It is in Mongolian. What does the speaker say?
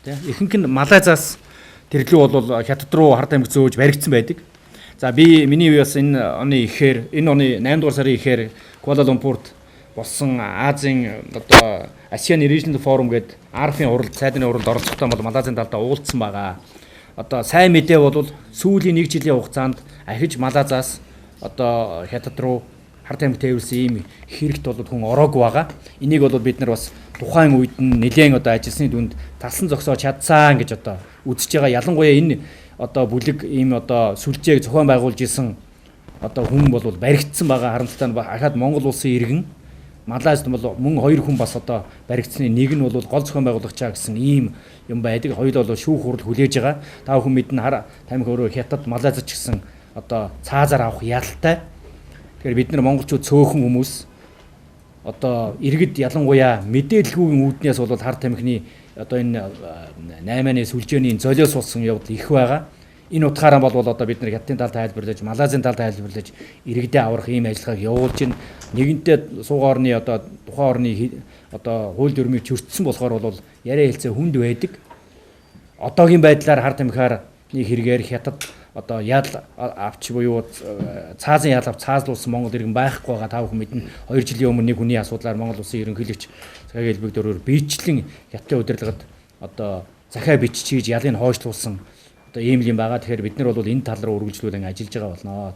Тэ, ихэнх нь Малайзаас тэрлүү бол Хятад руу хар тамхи зөөж баригдсан байдаг. За, би миний үе бас энэ оны ихээр, энэ оны 8 дугаар сарын ихээр Куала Лумпурт болсон Азийн одоо ASEAN Regional Forum гэдэг ARF-ын хурал, сайдны хуралд оролцохдоо бол Малайзын талдаа уулзсан байгаа. Одоо сайн мэдээ бол сүүлийн нэг жилийн хугацаанд ахиж Малайзаас одоо Хятад руу хар тамхи тээвэрлсэн ийм хэрэгт бол хүн ороогүй байгаа. Энийг бол бид нар бас тухайн үед нь нэлээд одоо ажилласны дүнд талсан зогсоож чадсан гэж одоо үзэж байгаа. Ялангуяа энэ одоо бүлэг ийм одоо сүлжээг зохион байгуулж исэн одоо хүн бол баригдсан байгаа. Харамсалтай нь ахаад Монгол улсын иргэн Малайзд бол мөн хоёр хүн бас одоо баригдсаны нэг нь бол гол зохион байгуулагчаа гэсэн ийм юм байдаг. Хоёул бол шүүх хурал хүлээж байгаа. Та бүхэн мэднэ, хар тамхи өөрөө Хятад, Малайз ч гэсэн одоо цаазаар авах ялтай. Тэгэхээр бид нар монголчууд цөөхөн хүмүүс одоо иргэд ялангуяа мэдээлэлгүй үүднээс бол хар тамхины одоо энэ 8-ны сүлжээний золиос болсон явдал их байгаа. Энэ утгаараа бол одоо бид нар Хятадын талд тайлбарлаж, Малайзын талд тайлбарлаж, иргэдээ аврах ийм ажиллагааг явуулж байна. Нэгэнтээ суугаа орны одоо тухайн орны одоо хууль дүрмийг чөртсөн болохоор бол яриа хэлцээ хүнд байдаг. Одоогийн байдлаар хар тамхиар нэг хэрэгээр Хятад одоо ял авч буюу цаазын ял авч цаазлуулсан Монгол иргэн байхгүй байгаа, та бүхэн мэднэ. 2 жилийн өмнө нэг хүний асуудлаар Монгол улсын ерөнхийлөгч цагийн хэлбэг дөрөөр биечлэн Хятадын удирдлагад одоо захиа бичиж ялыг хойшлуулсан одоо ийм л юм байгаа. Тэгэхээр бид нар бол энэ тал руу үргэлжлүүлэн ажиллаж байгаа болно.